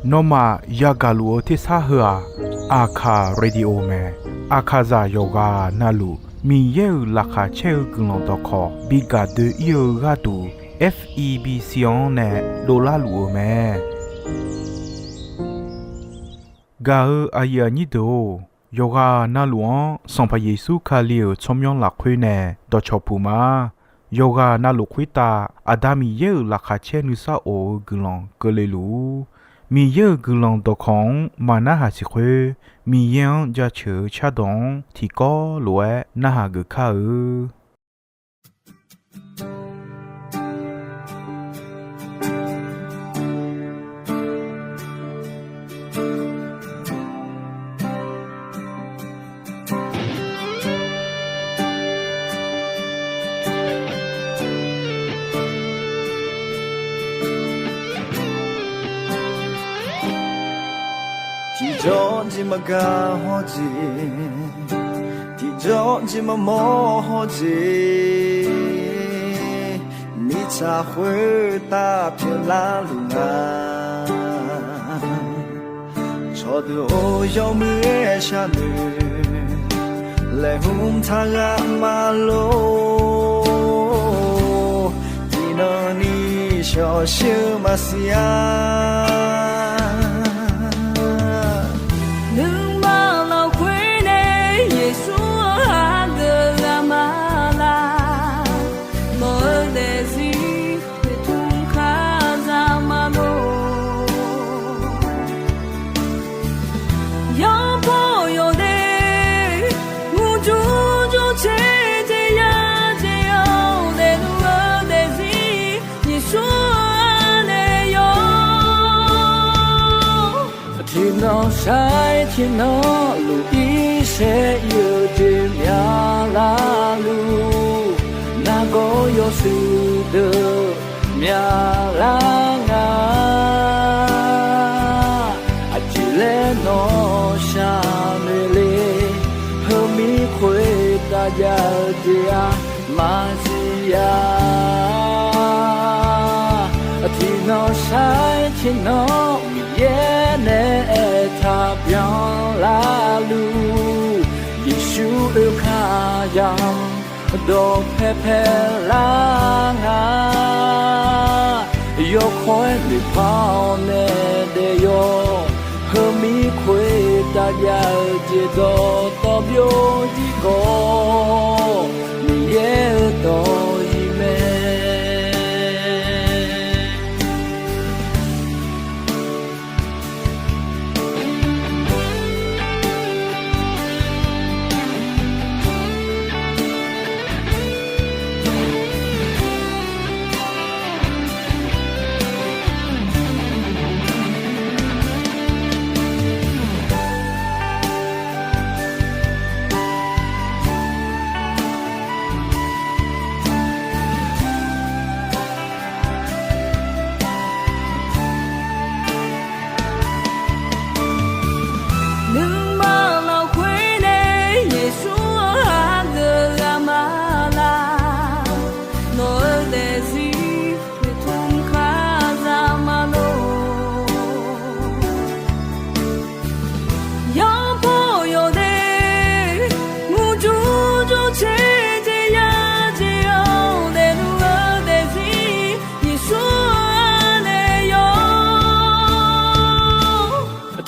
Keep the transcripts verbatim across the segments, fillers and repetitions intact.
Nawmaf yagaq luf-eu tersar heu-aq, Aqkaq Radio mae. Aqkaqzaq yawqghaq navluf Miqyaer-euq laqkhaq caer-eu guiqlanq dawqkawq bi gaq doe-ir-eu gharduq, F E B C-anr nae dovlar luf-euq mae. Gaq-eu aqyuif aqnyir deuq-or, yawqghaq navluf-anr Sanqpaq Yeqsur Kali-euq tsawrmyanr lafkhoer nae dawqcawq puq ma. Yawqghaq navluf khoertav Aqda Miqyaer-euq laqkhaq caer nuisar of-eu guiqlanq keuvle luf-ur. Miqyaer-euq guiqlanq dawqkawq-anr maqnarhaq siq khoer, Miqyaer-anr jaceuq-eu cardawq-anr tiqkawv lof-aer narhaq geuf kar-eu. Tiqjawr jeq maqgaq hawr jeq, tiqjawr jeq maqmawr hawr jeq, mirtsaq khoertav pyeuflar luf nga. Cawqdeuq-or, yawmuiq-aer sharnoeq laeqhmq taq ghaq maqlor. Tiqnan ni shawqshir-eu maqsiq-a. Nuima lafkhoer nae Yeqsur-anr hageuf ghaq ma laq. Nawq-eu daefzir noeqtmq kar za ma lor. Yawbaw yawdaef murjur jur caer jeq ya jeq-anr daefluf-eu daefzir Yeqsur-anr nae yawr. Tiqnan sar-aer tiqnan luf-ir saer ir-eu jeq myaq larluf, nargawr yawshuif deuq myaq lar nga. Aqjeq laer nawq sharnoeq le, heumir khoertav jav-eu jeq-aq maqsiq-a. Tiqnan sar-aer tiqnan Miqyaer nae aertaq byan larluf, Yeqsur oekar yamq dawqpae pae lar nga. Yawkawr-aer noeqpar-awr nae daef yawr, heumir khoertav jav-eu jeq dawqtawv byovjir khawf, Miqyaer-euq dawq-iq mae. Nuima lafkhoer nae Yeqsur-anr hageuf ghaq ma laq. Nawq-eu daefzir noeqtmq kar za ma lor. Yawbaw yawdaef murjur jur caer jeq ya jeq-anr daefluf-eu daefzir Yeqsur-anr nae yawr.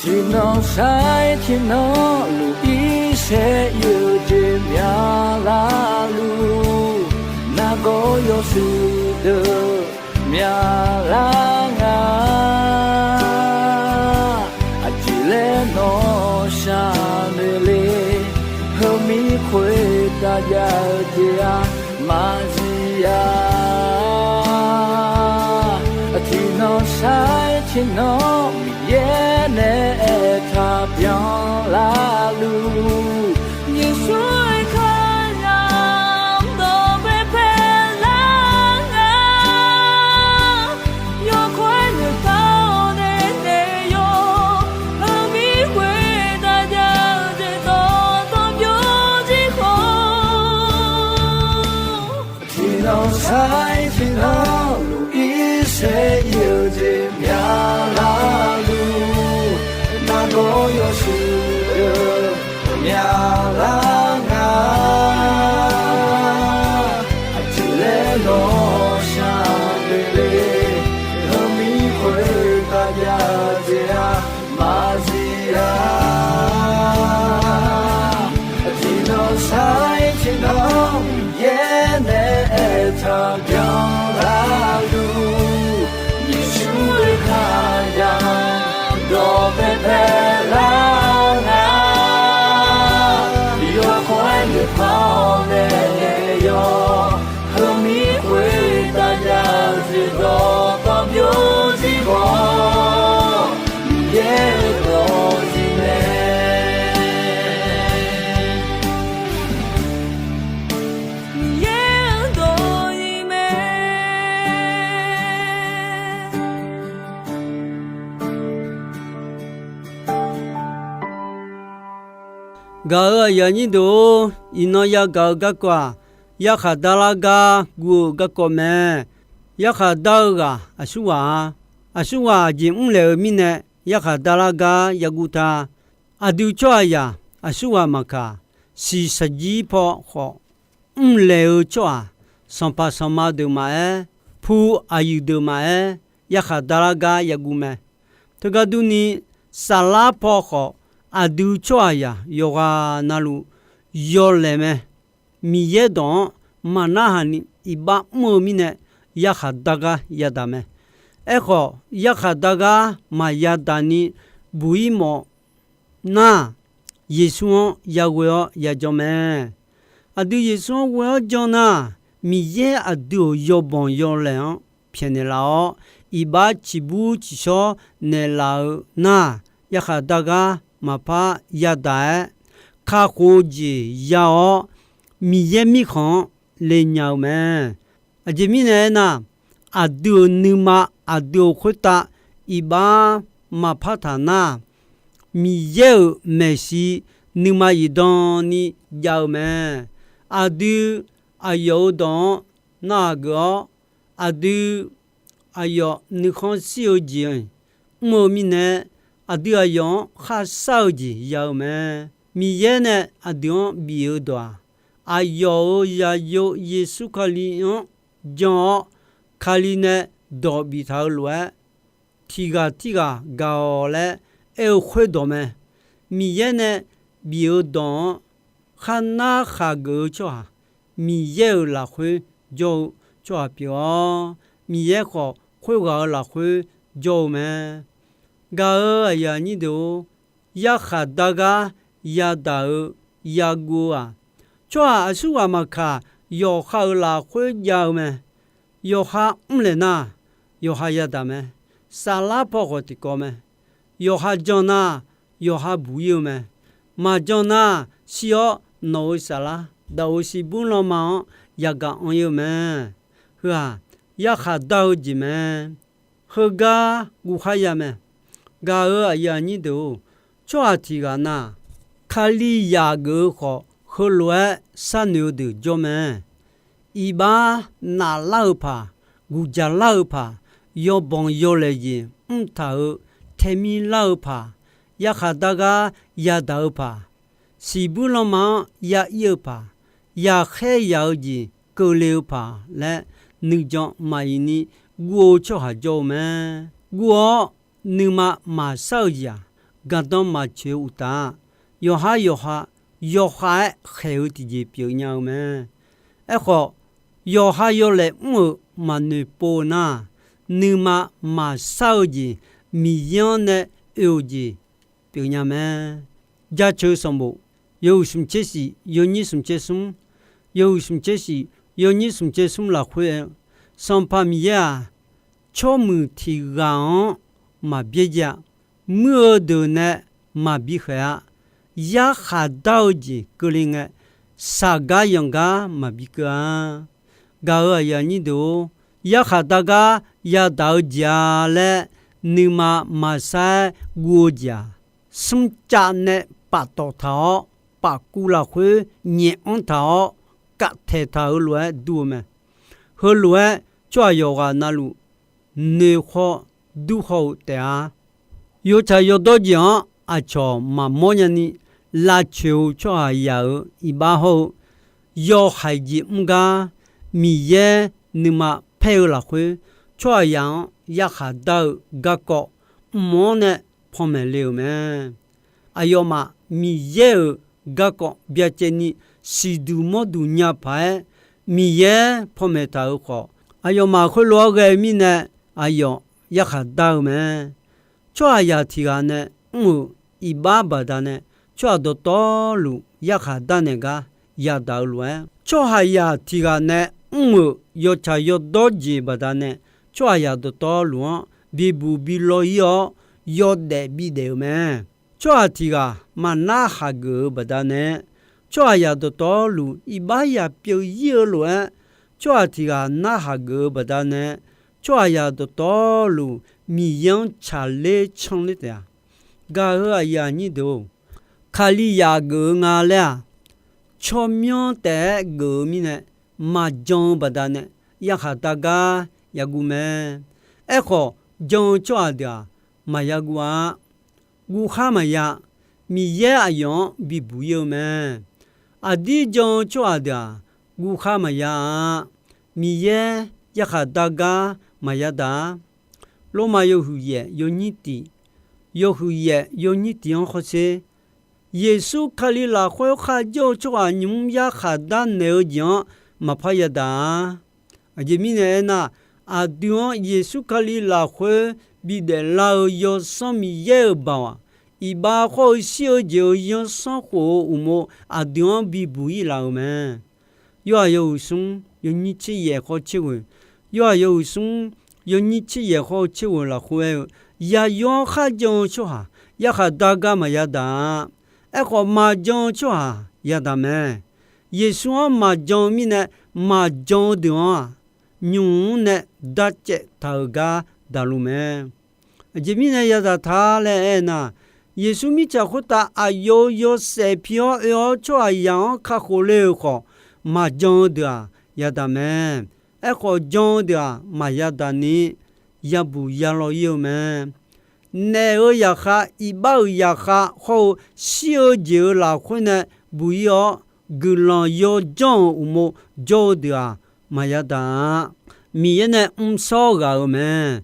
Tiqnan sar-aer tiqnan luf-ir saer ir-eu jeq myaq larluf, nargawr yawshuif deuq myaq lar nga. Aqjeq laer nawq sharnoeq le, heumir khoertav jav-eu jeq-aq maqsiq-a. Tiqnan sar-aer tiqnan Miqyaer nae aertaq byan larluf, Yeqsur oekar yamq dawqpae pae lar nga. Yawkawr-aer noeqpar-awr nae daef yawr, heumir khoertav jav-eu jeq dawqtawv byovjir khawf, tiqnan sar-aer tiqnan luf-ir saer ir-eu jeq myaqlar luf, nargawr yawshuif deuq myaqlar nga. Aqjeq laer nawq shaq doeq le, heumir khoertav jav jeq-aq maqzif-a. Tiqnan sar-ir tiqnan yaer nae aertaq byanlar luf, Yeqsur-euq khaqdaq dawq paepae lar nga. Yawkawr-aer noeqpar-awr nae naeq yawq, heumir khoertav jav-eu jeq dawqtawvluf byovzir khawf, Miqyaer-euq dawq zif mae. Miqyaer-euq dawq zif mae. Gaq-euq aqyuif aqnyir deuq-or, iqnan yagaq-eu garkawv-aq, yarkhaq darlar gar guv-eu garkawv mae. Yarkhaq dar-eu ghaq aqsurghaq-a. Aqsurghaq aqjeq mrlaeq-eu mirnae, yarkhaq darlar gar yaguv ta. Aqdui tsawrhaqzaq aqsurghaq maqkaq, siq saqjir paw khawf, mrlaeq-eu tsawrhaq, sanqpaq sanqma deuq maqaer, pu aqyuif deuq maqaer, yarkhaq darlar gar yaguv mae. Teugar durni, saflar paw khawf, aqdui tsawrhaqzaq yawqghaq navluf yawlaeq mae. Miqyaer dawq-anr maqnarhaq ni iqbax mr-eu mirnae, yarkhaq dar gar yadaq mae. Aerkhawf, yarkhaq dar gar maqyadaq ni buq-ir mawf nar, Yeqsur-anr yaghoe-awr yajan mae. Aqdui Yeqsur-anr ghoe-awr jan nar, Miqyaer aqdui-euq yawbanq yawlaeq-anr pyaeqnaeq laf-awr, iqbax ciqbur ciqshawr naeqlaf-eu nar, yarkhaq dar gar maqpar yadaq-aer, kakhof-eu jeq ya-awr, Miqyaer mirkhanq-anr le nya-eu mae. Aqjeq mirnae aernar, aqdui-euq nuima aqdui-euq khoertav iqbax maqpar taq nar, Miqyaer-euq maeqshi nuima zifdan ni jav-eu mae. Aqdui aqyawf-euq dawq-anr narhaq geuf-awr, aqdui aqyawf nuikhanr shir-eu jeq mr-eu mirnae, aqdui aqyawf-anr kharshar-eu jeq ya-eu mae. Miqyaer nae aqdui-anr bif-eu dawq-aq, aqyawf-euq zaqyo Yeqsur Kali-anr jan-awr, Kali nae dawq biftaq-eu lof-aer, tiqghaq tirghaq gaq-awq laer aer-eu khoerdawq mae. Miqyaer nae bif-eu dawq-anr kharnar khaqgeuf-eu tsawrhaq, Miqyaer-euq lafkhoer jawr-eu tsawrhaq pyeuf-awr, Miqyaer khawf khoerghaq-euq lafkhoer jawr-eu mae. Gaq-euq aqyuif aqnyir deuq-or, yarkhaq dar gar yadaq-eu yaguv-eu-aq, tsawrhaq aqsurghaq maqkaq, yawqha-euq lafkhoer jav-eu mae. Yawqha mrlaeq nar, yawqha yadaq mae. Saflar paw khawf tiqkawv mae. Yawqha jan nar, yawqha buq-ir-eu mae. Maqjan nar, shir-awr nawq-euq saflar dawq-euq siqbur lanma-anr yagaq anr-ir-eu mae. Heu-aq, yarkhaq dar-eu jeq mae. Heugar guvkhar ya mae. Gaq-euq aqyuif aqnyir deuq-or, tsawrhaq tiqghaq na, Kalizaq geuf-eu khawf, heulof-aer sharnoeq-eu deuq jawr mae. Iqbax naflar-eu paq, guqjaq lar-eu paq, yawbanq yawlaeq jeq mrtaq-euq taemir lar-eu paq, yarkhaq dar gar yadaq-eu paq, siqbur lanma-anr ya ir-eu paq, yaqkhaer yaq-eu jeq keuvle-eu paq laer nuijan maqif ni guv-eu tsawrhaq jawr-eu mae. Guv-awr nuima maqshar-eu jeq-aq, gardanr maqtsoeq-eu uqtaf, yawqhar yawqha, yawqha-aer khaeq-eu tiqjeq pyeuf nya-eu mae. Aerkhawf, yawqha yawlaeq mr-euq maqnoeq pov-eu nar, nuima maqshar-eu jeq, Miqyaer-anr nae oe-euq jeq pyeufnya mae. Jaceuq sanqbof yawhuiq smq tser shif yawnyir smq tser smr, yawhuiq smq tser shif yawnyir smq tser smr lafkhoer-eu, Sanqpaq Miqyaer-aq, tsawrmuiq tiq ghaq-anr maqbyaer jav-a. Muir-eu deuq nae maqbi khaeq-a. Yarkhaq dar-eu jeq keuvle ngae, saqgar yanqgar maqbi keuv-a. Gaq-euq aqyuif aqnyir deuq-or, yarkhaq dar gar yadaq-eu jeq-a laer nuima maqshar-aer guv-eu jeq-aq, smrcav nae paftawf taq-awr, pafkuv lafkhoer nyaef anr taq-awr, kavtaeq taq-euq lof-aer dur-eu mae. Heulof-aer tsawrhaq yawqghaq navluf noeqkhawf dur haw-eu taef-a. Yawtsaq yawdawr jeq-anr aqcawq maqmawr nyani lavcoeq-eu tsawrhaqzaq-euq iqbax hawr-eu yawhaiq jeq mr gar Miqyaer nuima paer-eu lafkhoer, tsawrhaqzaq-anr yarkhaq dar-eu garkawv mq-anr nae panmaeq le-euq mae. Aqyawfmaf Miqyaer-euq garkawv byacaevni siqduq mawrduq nya paq-aer Miqyaer panmaeq taq-euq khawf, aqyawfmaf khoerlof-aer ghae mirnae aqyawf yarkhaq dar-eu mae. Tsawrhaqzaq tiq ghaq nae mr-euq iqbax baqdanae tsawrhaq dawqtawvluf yarkhaq darnaeq gar yadaq-eu lof-aer, tsawrhaqzaq tiq ghaq nae mr-euq yawtsaq yawdawr jeq baqdanae tsawrhaqzaq dawqtawvluf-anr bibuq bi law-ir-awr yawdaef bidaef-euq mae. Tsawrhaq tiq ghaq maqnar haq geuf-eu baqdanae, tsawrhaqzaq dawqtawvluf iqbax yaq pyeuf-ir-eu lof-aer, tsawrhaq tiq ghaq narhaq geuf-eu baqdanae, tsawrhaqzaq dawqtawvluf Miqyaer-anr tsaqler canler taef-a. Gaq-euq aqyuif aqnyir deuq-or, Kalizaq geuf-eu nga laer-aq, tsawrmyanr taef-aer geuf-eu mirnae maqjan-eu baqdanae yarkhaq dar gar yaguv mae. Aerkhawf, jan-eu tsawrhaq deuq-aq maqya guv-a. Guvkhar maqya. Miqyaer aqyawf-anr bibuq-ir-eu mae. Aqdir jan-eu tsawrhaq deuq-aq guvkhar maqya-a. Miqyaer yarkhaq dar gar maqya daq-a. Lormav yawhuiq yaef yawnyir tiq, yawhuiq yaef yawnyir tiq-anr hawsher. Yeqsur Kali lafkhoer kharjawr-eu tsawrhaq nymq-mr yarkhaq darnaeq-eu jeq-anr maqpar yadaq-a. Aqjeq mirnae aernar, aqdui-anr Yeqsur Kali lafkhoer bidaef lar-eu Yawsanr Miqyaer-euq baoq-aq, iqbax khawr-eu shir-eu jeq-euq yanrsanrkhof-eu uqmov aqdui-anr bibuq-ir laf-euq mae. Yorhaq yawhuiq smr yawnyir tser yaef khawr tser ghoeq, Yorhaq yawhuiq smr yawnyir tser yaef khawr-eu tser ghoeq lafkhoer aer-eu, Yaqyo-anr kharjan-eu tsawrhaq yarkhaq dar gar maqya daq-a. Aerkhawf, maqjan-eu tsawrhaq yadaq mae. Yeqsur-anr maqjan-eu mirnae, maqjan-eu deuq-anr-aq, nymq-mr nae darcaev taq-euq gar daqluf mae. Aqjeq mirnae yadaq ta laer aernar, Yeqsur mirtsaq khoertav aqyawf-euq yawshaef pi-awr oe-awr tsawrhaqzaq-anr kakhof le-euq khawf, maqjan-eu deuq-aq yadaq mae. Aerkhawf, jan-eu deuq-aq maqya daq ni, yabuq yalaw-ir-eu mae. Naef-euq zaqkhav, iqbax-euq zaqkhav hawr-eu shir-eu jeq-euq lafkhoer nae buq-ir-awr, guiqlanq yawjanr-euq uqmov jawr-eu deuq-aq maqya daq-a. Miqyaer nae mrshawr ghaq-euq mae.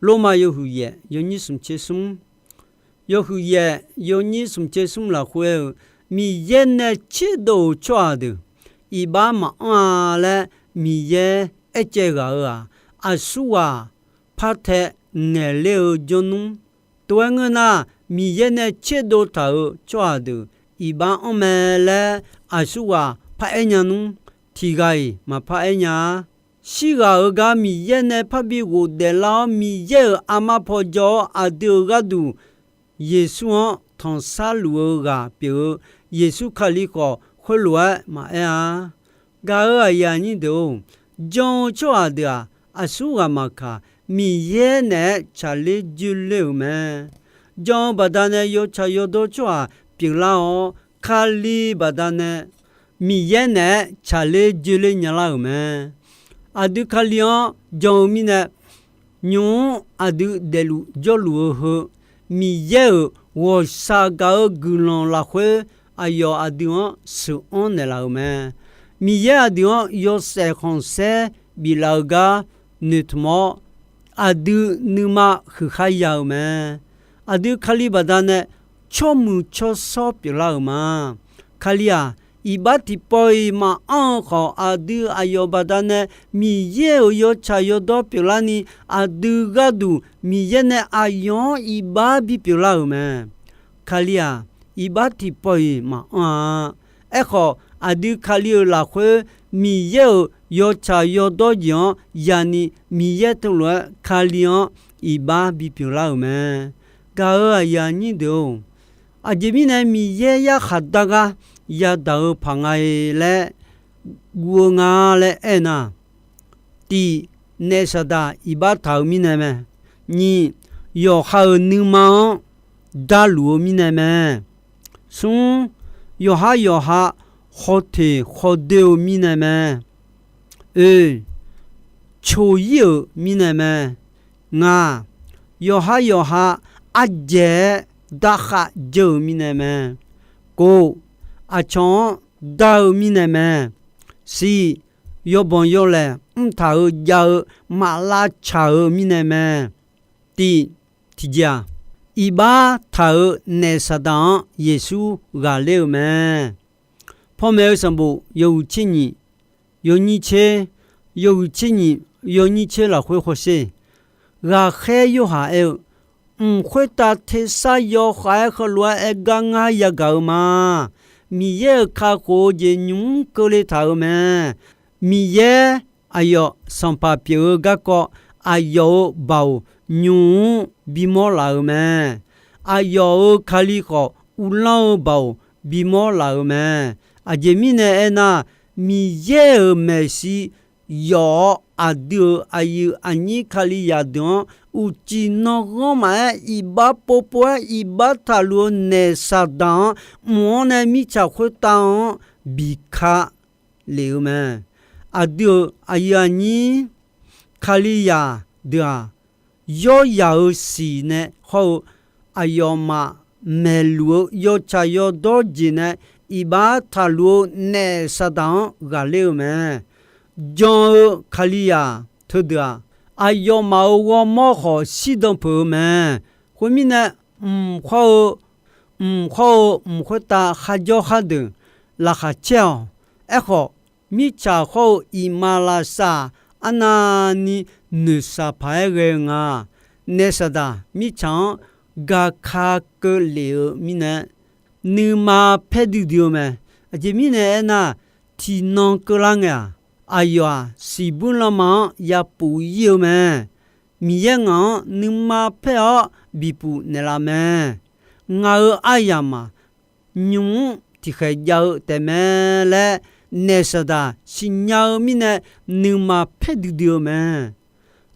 Lormav yawhuiq yaef yawnyir smq tser smr, yawhuiq yaef yawnyir smq tser smr lafkhoer aer-eu, Miqyaer nae tserdov-euq tsawrhaq deuq iqbax maqanr-a laer Miqyaer aercaev ghaq-euq-aq, aqsurghaq partae ngaeqler-eu jawrnmr. Tov-aer ngeur nar, Miqyaer nae tserdov taq-euq tsawrhaq deuq iqbax anr mae laer aqsurghaq paraer nya nmr. Tiq ghaq-iq maqpar aer nya-a. Shirghaq-euq gar Miqyaer nae parbi ghofdaef lar-awr, Miqyaer-euq armar paw jawr-awr aqdui-euq gharduq Yeqsur-anr tanqsar luf-eu ghaq pyeuf-eu Yeqsur Kali khawf, khoerlof-aer maqaer-a. Gaq-euq aqyuif aqnyir deuq-or, jan-eu tsawrhaq deuq-aq, aqsurghaq maqkaq, Miqyaer naeq-aer tsaqler joeler-euq mae. Jan-eu baqdanae yawtsaq yawdawr tsawrhaq pyeuflar-awr, Kali baqdanae Miqyaer naeq-aer tsaqler joeler nyalar-euq mae. Aqdui Kali-anr jan-eu mirnae, nymq-mr aqdui daefluf jawrluf-eu heu, Miqyaer-euq ghawqshaq gaq-eu guiqlanq lafkhoer aqyawf aqdui-anr sheuq-anr naeqlaf-euq mae. Miqyaer aqdui-anr yawshaef khanqsaer biflaf-eu gar noeqtmq-awr, aqdui nuima huiqkhar ya-euq mae. Aqdui Kali baqdanae tsawrmuiq tsawrshawr pyeuflar-euq ma. Kali-aq, iqbax tiqpawf-iq maqanr-eu khawf, aqdui aqyawf baqdanae Miqyaer-euq yawtsaq yawdawr pyeuflarni, aqdui gharduq Miqyaer nae aqyawf-anr iqbax bipyeuf lar-euq mae. Kali-aq, iqbax tiqpawf-iq maqanr-a. Aerkhawf, aqdui Kali-euq lafkhoer Miqyaer-euq yawtsaq yawdawr jeq-anr yani, Miqyaer teulof-aer Kali-anr iqbax bipyeuf lar-euq mae. Gaq-euq aqyuif aqnyir deuq-or, aqjeq mirnae Miqyaer yarkhaq dar gar yadaq-eu paq nga-e laer guv-eu nga laer aernar, tiq, naef saqdaq iqbax taq-eu mirnae mae. Nyiq, yawqha-euq nuima-anr darluf-eu mirnae mae. Smr, yawqhar yawqha khawteq khawdoe-eu mirnae mae. Oe, coq-ir-euq mirnae mae. Ngaq, Yawqhar yawqha ardzaeq-aer darkhav dzeur-euq mirnae mae. Kov, aqcawq-anr dar-eu mirnae mae. Siq, yawbanq yawlaeq mrtaq-eu jav-eu maqlavtsaq-euq mirnae mae. Tiq, tiqjeq-aq, iqbax taq-euq naef Saqdaq-anr Yeqsur ghaqler-euq mae. Panmaeq-eu sanqbof yawhuiq tser nyiq, yawnyir tser, yawhuiq tser nyiq, yawnyir tser lafkhoer hawsher. Ghaqkhaer Yorhaq aer-eu, Mq khoertav tersar yawkhav-aer heulof-aer aer gar ngar yagaq-eu ma. Miqyaer-euq kakhof-eu jeq nymq-mr keuvle taq-euq mae. Miqyaer aqyawf sanqpaq pyeuf-eu garkawv, aqyawf-euq baoq nymq-mr bimawr laf-euq mae. Aqyawf-euq Kali khawf, uvlanr-eu baoq bimawr laf-euq mae. Aqjeq mirnae aernar, Miqyaer-euq maeqshi yawf-awr, aqdui-euq aqyuif aqnyir Kalizaq deuq-anr uqcif nanghanr maqaer, iqbax povpov-aer iqbax taqluf-eu naef Saqdaq-anr mq-anr nae mirtsaq khoertav-anr biqka lef-eu mae. Aqdui-euq aqyuif aqnyir Kalizaq deuq-aq, yawryaq-euq siq nae hawr-eu, aqyawfmaf maeqluf-eu yawtsaq yawdawr jeq nae iqbax taqluf-eu naef Saqdaq-anr ghaqler-eu mae. Jan-eu Kalizaq teudeuq-aq, aqyawfmaf-euq ghawrmawr khawf shirdan peuq-eu mae. Khoermirnae, mq khawr-eu, mq khawr-eu mq khoertav kharjawr khardeuq laqkhaq caer-awq. Aerkhawf, mirtsaq khawr-eu iqmalavshav arnavni noeqshaq paq-aer ghae-eu nga. Naef Saqdaq mirtsaq-anr gaka keuvlef-eu mirnae, nuima paer duidui-eu mae. Aqjeq mirnae aernar, tiqnan keuvlar ngae-aq, aqyawf-aq siqbuir lanma-anr yapuf ir-eu mae. Miqyaer ngaq-anr nuima paer-awr bipuf naeqlaf mae. Ngaq-euq aryamq-aq, nymq-mr tiqkhaeq jav-eu taefmae laer naef Saqdaq siqnya-eu mirnae, nuima paer duidui-eu mae.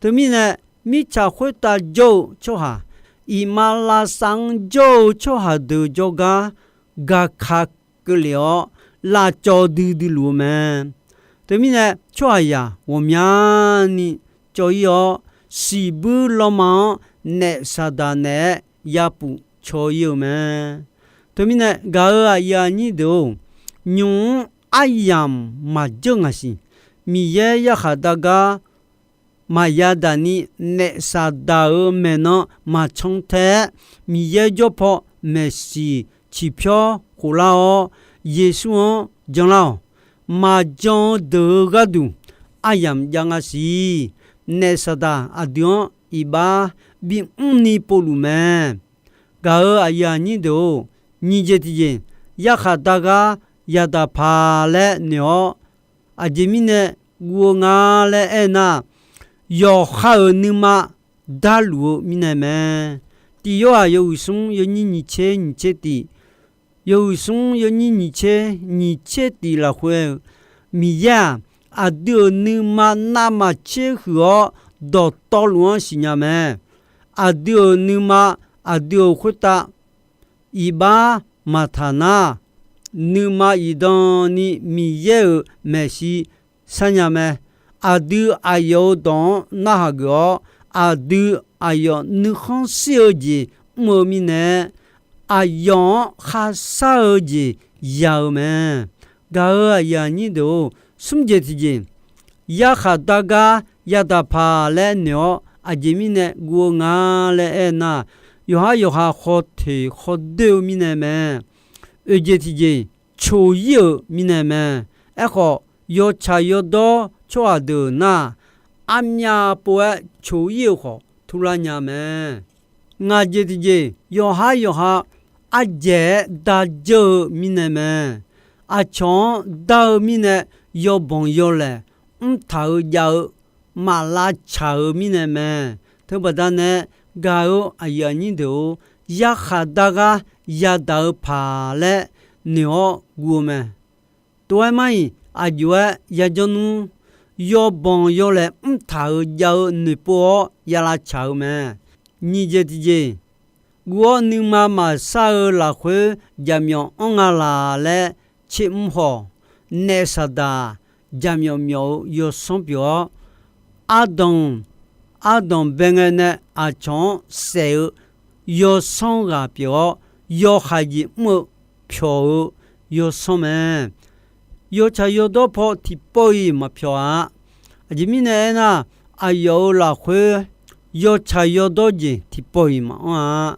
Teumirnae, mirtsaq khoertav jawr-eu tsawrhaq, iqmalavshav-anr jawr-eu tsawrhaq deuq jawrgar gaka keuvlef-awr, lavcawv duidui luf-eu mae. Teumirnae, tsawrhaqzaq ghawqmyani cawv ir-awr, siqbuir lanma-anr naef Saqdaq naeq-aer yapuf caw ir-eu mae. Teumirnae, gaq-euq aqyuif aqnyir deuq-or, nymq-mr aryamq maqjeur ngaq siq. Miqyaer yarkhaq dar gar maqya daq ni, naef Saqdaq-euq maeqnan maqcan tae-aer, Miqyaer jawr paw maeqsiq ciqpyawr khof lar-awr, Yeqsur-anr janlar-awq. Maqjan-eu deuq-eu gharduq aryamq jav nga siq. Naef Saqdaq aqdui-anr iqbax bimr ni povluf mae. Gaq-euq aqyuif aqnyir deuq-or, nyiq jeq tiqjeq, yarkhaq dar gar yadaq paq laer noeq-awr, aqjeq mirnae guv-eu nga laer aernar, yawqha-euq nuima darluf-eu mirnae mae. Tiq Yorhaq yawhuiq smr yawnyir nyiq tser nyiq tser tif, yawhuiq smr yawnyir nyiq tser nyiq tser tif lafkhoer-eu, Miqyaer-aq, aqdui-euq nuima navmaqtser huiq-awr dawqtawvluf-anr siqnya mae. Aqdui-euq nuima, aqdui-euq khoertav iqbax maqtaq nar, nuima iqdan ni Miqyaer-euq maeqshi sharnya mae. Aqdui aqyawf-euq dawq-anr narhaq geuf-awr, aqdui aqyawf nuikhanr shir-eu jeq mr-eu mirnae, aqyawf-anr kharshar-eu jeq ya-eu mae. Gaq-euq aqyuif aqnyir deuq-or, smr jeq tiqjeq, yarkhaq dar gar yadaq paq laer noeq-awr, aqjeq mirnae guv-eu nga laer aernar, yawqhar yawqha khawteq khawdoer-eu mirnae mae. Oeq jeq tiqjeq, coq ir-euq mirnae mae. Aerkhawf, yawtsaq yawdawr tsawrhaq deuq nar, armyav pov-aer coq ir-euq khawf turlar nya mae. Ngaq jeq tiqjeq, yawqhar yawqha ardzaeq-aer darjeur-eu mirnae mae. Aqcawq-anr dar-eu mirnae, yawbanq yawlaeq mrtaq-eu jav-eu maqlavtsaq-euq mirnae mae. Teubaqda nae gaq-eu aqyuif aqnyir deuq-or, yarkhaq dar gar yadaq-eu paq laer noeq-awr guv-eu mae. Tov-aer mar-iq, aqjox-aer yajawr nmr, yawbanq yawlaeq mrtaq-euq jav-eu noeqpov-awr yalavtsaq-eu mae. Nyiq jeq tiqjeq, guv-awr nuima maqsar-eu lafkhoer jaqmyawf anr nga laq laer tsermr haw-awq. Naef Saqdaq jaqmyawf myawf-eu yawsanr pyeuf-awr, ardanq ardanq bae ngae nae aqcawq-anr saef-eu yawsanr ghaq pyeuf-awr, yawhaiq jeq mr-eu pyawq-eu yawsanr mae. Yawtsaq yawdawr paw tiqpawf-iq maqpyawq-a. Aqjeq mirnae aernar, aqyawf-euq lafkhoer yawtsaq yawdawr jeq tiqpawf-iq maqanr-a.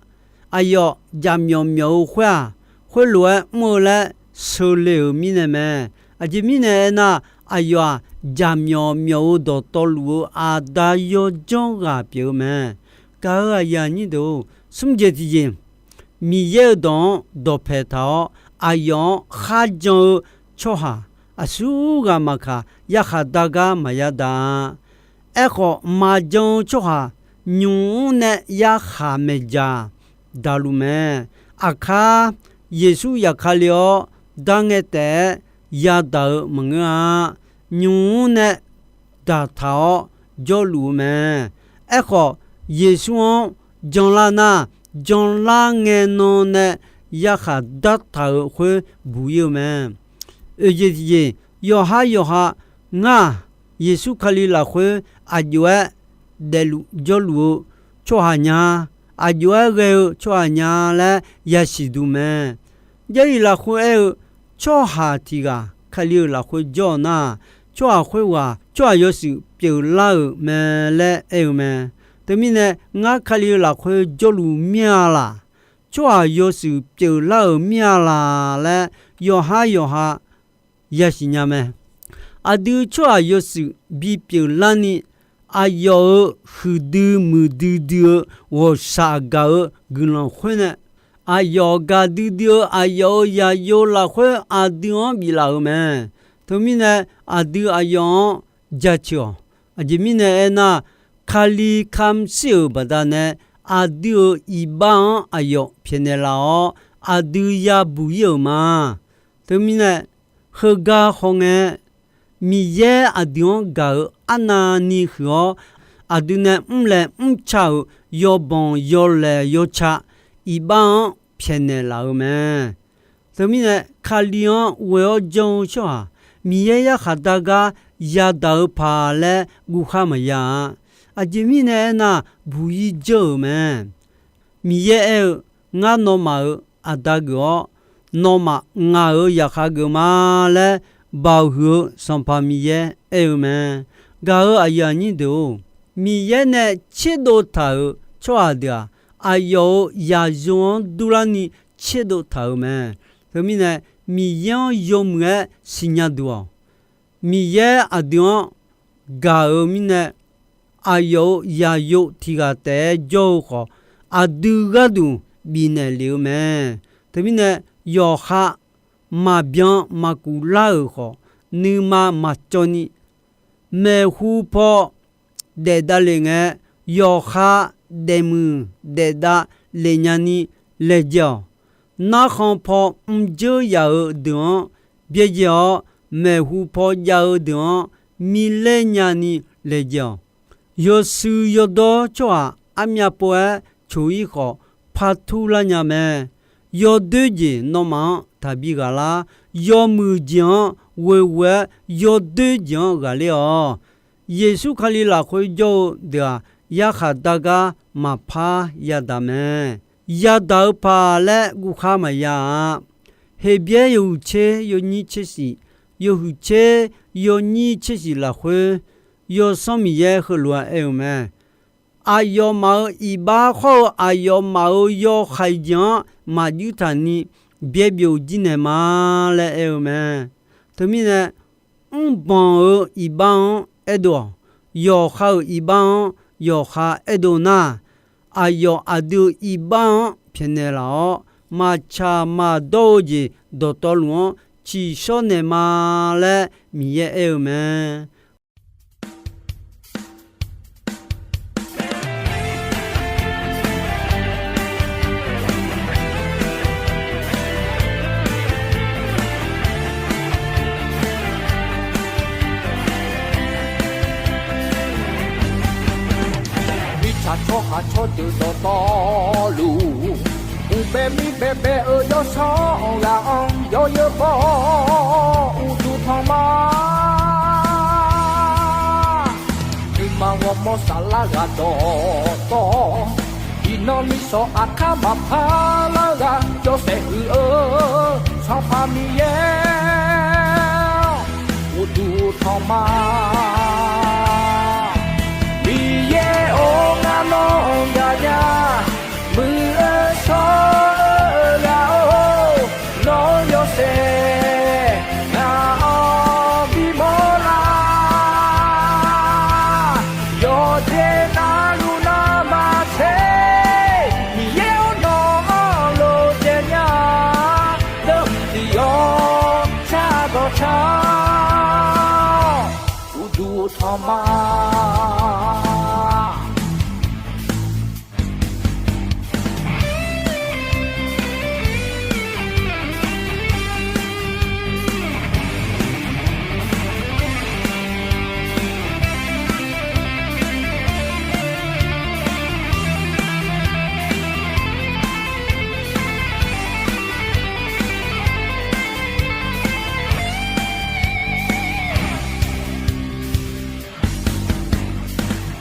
Aqyawf jaqmyawf myawf-eu khoer-aq, khoerlof-aer mr-eu laer sheu le-euq mirnae mae. Aqjeq mirnae aernar, aqyawf-aq, jaqmyawf myawf-eu dawqtawvluf-eu Aqda yawdzanr ghaq pyeuf-eu mae. Gaq-euq aqyuif aqnyir deuq-or, smr jeq tiqjeq, Miqyaer-euq dawq-anr dawqpaeq taq-awr, aqyawf-anr kharjan-eu tsawrhaq aqsurghaq maqkaq, yarkhaq dar gar maqya daq-a. Aerkhawf, maqjan-eu tsawrhaq nymq mr nae yarkhaq maeqdzaq daqluf mae. Aqkar Yeqsur yaf Kali-awr, darngae taef-aer yadaq-eu maqngeur-a. Nymq mr nae daqtaq-awr jawrluf-eu mae. Aerkhawf, Yeqsur-anr janlar nar, janlar ngae nan nae yarkhaq dartaq-euq khoer buq ir-eu mae. Oeq jeq tiq jeq, yawqhar yawqha ngar-aq, Yeqsur Kali lafkhoer aqjox-aer daefluf jawrluf-eu tsawrhaq nya, aqjox-aer ghae-eu tsawrhaq nya laer yasiq duq mae. Jarlif lafkhoer aer-eu, tsawrhaq tiq ghaq Kali-euq lafkhoer jawr-eu nar, tsawrhaq khoerghaq tsawrhaq yawshuif pyeuflar-euq mae laer aer-eu mae. Teumirnae, ngar Kali-euq lafkhoer jawrluf mir-a laq, tsawrhaq yawshuif pyeuflar-euq mir-a laq laer yawqhar yawqha yasiq nya mae. Aqdui tsawrhaq yawshuif bipyeuf larni, aqyawf-euq huiqdui muiqdui dui-eu ghawqshaq gaq-eu guiqlanq khoer nae, aqyawf gaqdui dui-eu aqyawf-euq zaqyo lafkhoer aqdui-anr biflaf-euq mae. Teumirnae, aqdui aqyawf-anr jaceuq-awq. Aqjeq mirnae aernar, Kali kamq shir-euq baqdanae, aqdui-euq iqbax-anr aqyawf pyaeqnaeq laf-awr, aqdui yabuq ir-euq ma. Teumirnae, heugar hawngae, Miqyaer aqdui-anr gaq-euq arnavni huiq-awr, aqdui nae mrlaeq mrca-euq yawbanq yawlaeq yawca iqbax-anr pyaeqnaeq laf-eu mae. Teumirnae, Kali-anr ghoe-awr janr-eu tsawrhaq, Miqyaer yarkhaq dar gar yadaq-eu paq laer guvkhar maqya-a. Aqjeq mirnae aernar, buq ir janr-euq mae. Miqyaer aer-eu, Ngar nawmaf-euq Aqda geuf-awr, nawmaf ngaq-euq zaqkhav geuf ma laer Baoq huiq-eu Sanqpaq Miqyaer aer-eu mae. Gaq-euq aqyuif aqnyir deuq-or, Miqyaer nae tserdov taq-euq tsawrhaq deuq-aq, aqyawf-euq zaqyo-anr durlarni tserdov taq-euq mae. Teumirnae, Miqyaer-anr yawmuiq-aer siqnya duq-awq. Miqyaer aqdui-anr gaq-euq mirnae, aqyawf-euq zaqyo tiq ghaq taef-aer jawr-eu khawf, aqdui gharduq bifnaeq lef-eu mae. Teumirnae, yawqha maqbyan maqkuf lar-euq khawf, nuima maqcawv ni maeqhu paw daef davlef ngae, yawqha daefmuiq daefdav lef nyani laejae-awq. Narkhan paw mrjeur yaf-eu deuq-anr byaerdzae-awr, maeqhu paw jav-eu deuq-anr miler nyani laejae-awq. Yawshuif yawdawr tsawrhaq armyav pov-aer coq ir khawf, par turlar nya mae. Yawdoer jeq nawmaf-anr taqbi ghaq lar. Yawmuiq jeq-anr ghoeghoe-aer yawdoer jeq-anr ghaqler-awq. Yeqsur Kali lafkhoer jawr-eu deuq-aq, yarkhaq dar gar maqpar yadaq mae. Yadaq-eu paq laer guvkhar maqya-a. Heqbyaer yawhuiq tser yawnyir tser shif, yawhuiq tser yawnyir tser shif lafkhoer, Yawsanr Miqyaer heulof-aer aer-eu mae. Aqyawfmaf-euq iqbax khawr-eu aqyawfmaf-euq yawhaiq jeq-anr maqjuir taq ni byaerbyov jir naeq ma laer aer-eu mae. Teumirnae, mrbanq-euq iqbax-anr aerdov-awq. Yawqha-euq iqbax-anr yawqha aerdov nar, aqyawf aqdui-euq iqbax-anr pyaeqnaeq laf-awr, maqtsaq maqdawr-eu jeq dawqtawvluf-anr tsiqshawr naeq ma laer Miqyaer aer-eu mae. Mirtsaq tsawrhaq tsawrdeuq dawqtawvluf, uqbae mirbae bae-eu yawsanr ghaq-anr yawzeu baw uqduq tanq ma. Oeq Nuima ghawrmawr saflar ghaq dawqtawv, iqnan miqsawq aqkar maqpar lar ghaq yawshaef huiq-eu, Sanqpaq Miqyaer-awr, uqduq tanqma. Miqyaer-or, ngar nawr-anr gaqnya, muiq-eu shawr-eu ghaq-or, nawr yawshaef ngaq-anr bimawr lar. Yawqjeq navluf navmaqtser, Miqyaer-or, nawq-anr lof jaev nya, deuvmq tiq-awr cardawq car-awr, uqduq tanqma.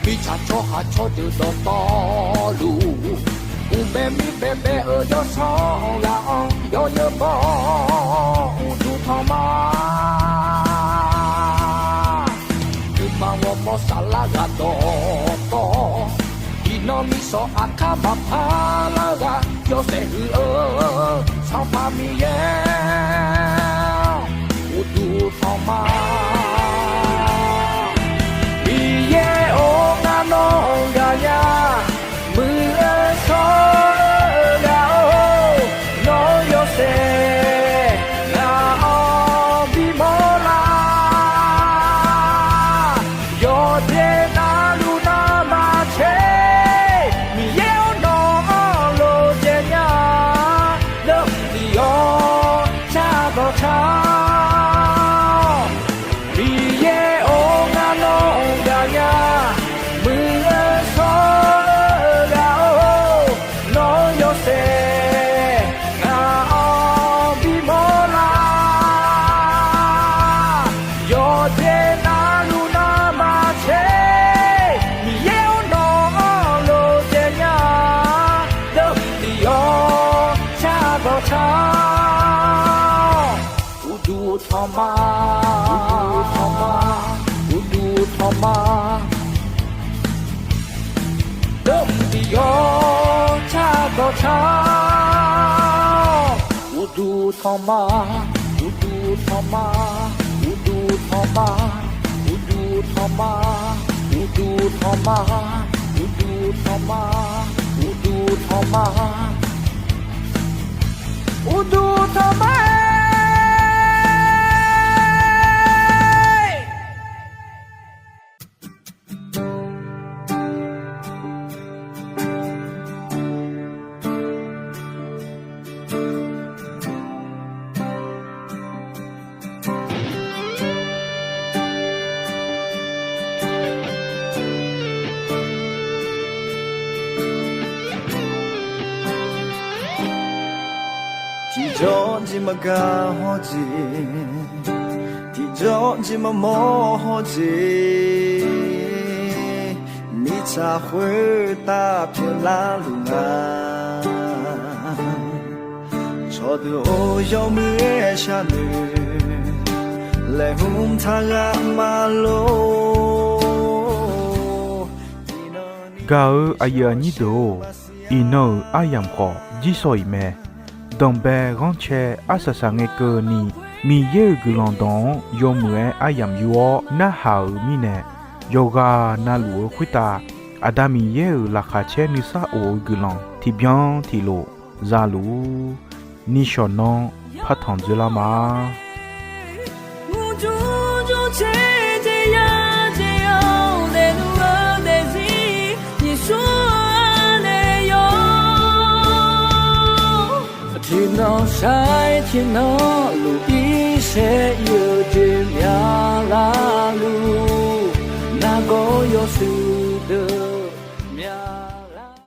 Mirtsaq tsawrhaq tsawrdeuq dawqtawvluf, uqbae mir baebae-eu yawsanr ghaq-anr yawnyeur bawr-awr, uqduq tanqma. Nuima ghawrmawr saflar ghaq dawqtawv, iqnan miqsawq aqkar maqpar lar ghaq yawshaef huiq-eu, Sanqpaq Miqyaer-awr, uqduq tanqma. Miqyaer-or, ngar nawr-anr gaqnya, muiq-eu shawr-eu ghaq-or, nawr yawshaef ngaq-anr bimawr lar. Yawqjeq navluf navmaqtser, Miqyaer-or, nawq-anr lof jaev nya, deuvmq tiq-awr cardawq car-awr, Miqyaer-or, ngar nawr-anr gaqnya, muiq-eu shawr-eu ghaq-or, nawr yawshaef ngaq-anr bimawr lar. Yawqjeq navluf navmaqtser, Miqyaer-or, nawq-anr lof jaev nya, deuvmq tiq-awr cardawq car-awr, uqduq tanqma, uqduq tanqma, uqduq tanqma. Deuvmq tiq-awr cardawq car-awr, uqduq tanqma, uqduq tanqma, uqduq tanqma, uqduq tanqma, uqduq tanqma, uqduq tanqma, uqduq tanqma, uqduq tanqma-aer. Tiqjawr jeq maqgaq hawjeq, tiqjawr jeq maqmawr hawjeq, mirtsaq khoertav pyeuflar luf nga. Cawqdeuq-or, yawmuiq-aer sharnoeq laeqhmq taq ghaq maqlor. Gaq-eu aqyuif aqnyir deuq-or, iqnan-euq aryamq khawf jirsawq iq mae. Danqbae ghanrcae arsaq saqngae keuvni, Miqyaer-euq guiqlanq dawq-anr yawmuiq-aer aryamq yur-awr narhaq-euq mirnae, yawqghaq navluf-eu khoertav Aqda Miqyaer-euq laqkhaq caer nuisar of-eu guiqlanq tiqbyan tiqlof zaluf-ur. Nishawq nanr partanq dzoerlar ma. Tiqnan shar-aer tiqnan luf irsaer ir-eu jeq myavlar luf, nargawr yawshuif deuq